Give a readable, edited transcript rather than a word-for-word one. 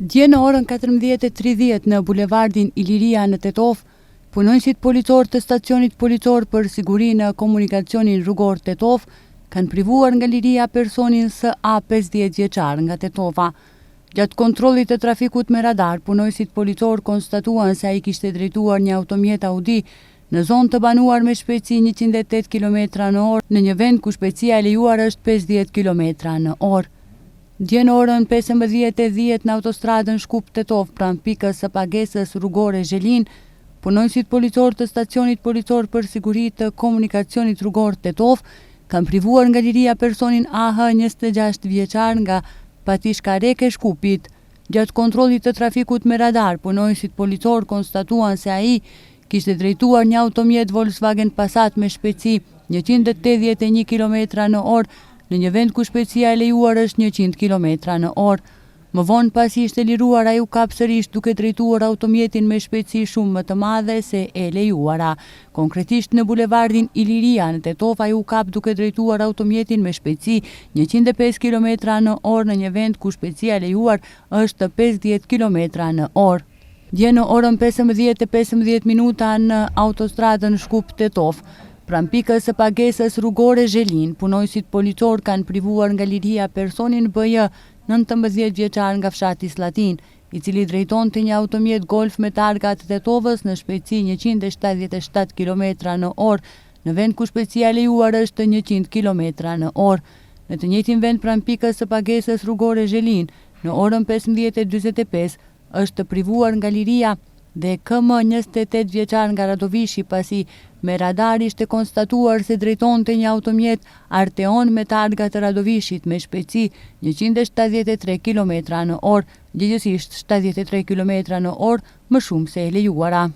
Dje në orën 14:30 në bulevardin Iliria në Tetovë, punonjësit policorë të stacionit policor për siguri në komunikacionin rrugor Tetovë kanë privuar nga liria personin SA 50 vjeçar nga Tetova. Gjatë kontrollit të trafikut me radar, punonjësit policorë konstatuan se ai kishte drejtuar një automjet Audi në zonë të banuar me shpejtësi 108 kilometra në orë, në një vend ku shpejtësia e lejuar është 50 kilometra në orë. Dje në orën 15:10 në autostradën Shkup-Tetovë pranë pikës së pagesës rrugore Zhelinë, punonjësit policorë të stacionit policor për siguri të komunikacionit rrugor Tetovë kanë privuar nga liria personin AH 26 vjeçar nga Patishka Rekë e Shkupit. Gjatë kontrollit të trafikut me radar, punonjësit policorë konstatuan se ai kishte drejtuar një automjet Volkswagen Passat me shpejtësi 181 kilometra në orë në një vend ku shpejtësia e lejuar është 100 kilometra në orë. Më vonë pasi ishte liruar ai u kap sërish duke drejtuar automjetin me shpejtësi shumë më të madhe se e lejuara. Konkretisht në bulevardin Iliria në Tetovë ai u kap duke drejtuar automjetin me shpejtësi 105 kilometra në orë në një vend ku shpejtësia e lejuar është 50 kilometra në orë. Dje në orën 15:15 minuta në autostradën Shkup-Tetovë, pranë pikës së pagesës rrugore Zhelinë, punonjësit policorë kanë privuar nga liria personin BJ, 19 vjeçar nga fshati Sllatinë, i cili drejtonte një automjet Golf me targa të Tetovës në shpejtësi 177 kilometra në orë, në vend ku shpejtësia e lejuar është 100 kilometra në orë. Në të njëjtin vend pranë pikës së pagesës rrugore Zhelinë, në orën 15:45, është privuar nga liria dhe KM 28 vjeçar nga Radovishi pasi me radar ishte konstatuar se drejtonte një automjet Arteon me targa të Radovishit me shpejtësi 173 kilometra në orë, gjegjësisht 73 kilometra në orë më shumë se e lejuara.